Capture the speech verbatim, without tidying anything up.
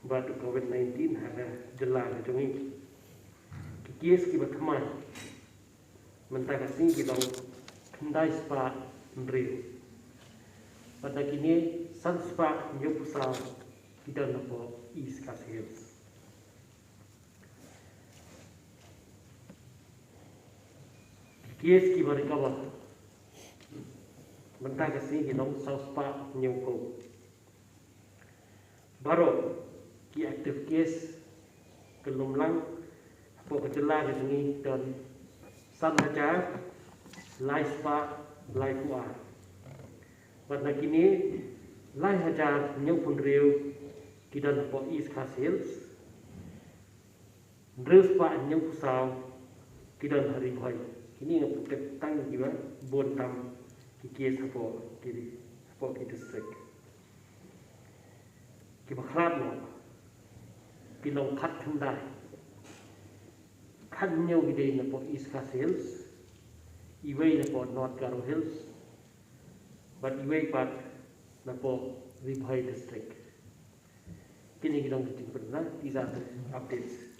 bad u covid nineteen ha ka jylla ka jong ngi. Ki case kiba thymmai mynta ka sngi ki long khyndai spah hynriew. Bad na kine san spah hynñiewphew saw ki don hapoh East Khasi Hills. Ki case kiba recover mynta ka sngi ki long saw spah hynñiewphew. Baroh ki active case ka lum lang hapoh ka jylla ka jong ngi don san hajar lai spah laiphew ar. Bad na kine lai hajar hynñiewphew hynriew ki don hapoh East Khasi Hills. Hynriew spah hynñiewphew saw ki don ha Ri Bhoi. Kine nga put tang kiba bun tam ki case hapoh ki, hapoh ki district. Kiba khlad noh ki long khatkhyndai. Khathynñiew ki dei napoh East Khasi Hills, iwei napoh North Garo Hills, bad iwei pat napoh Ri Bhoi District. Kine ki long ki jingpynbna, these are the updates.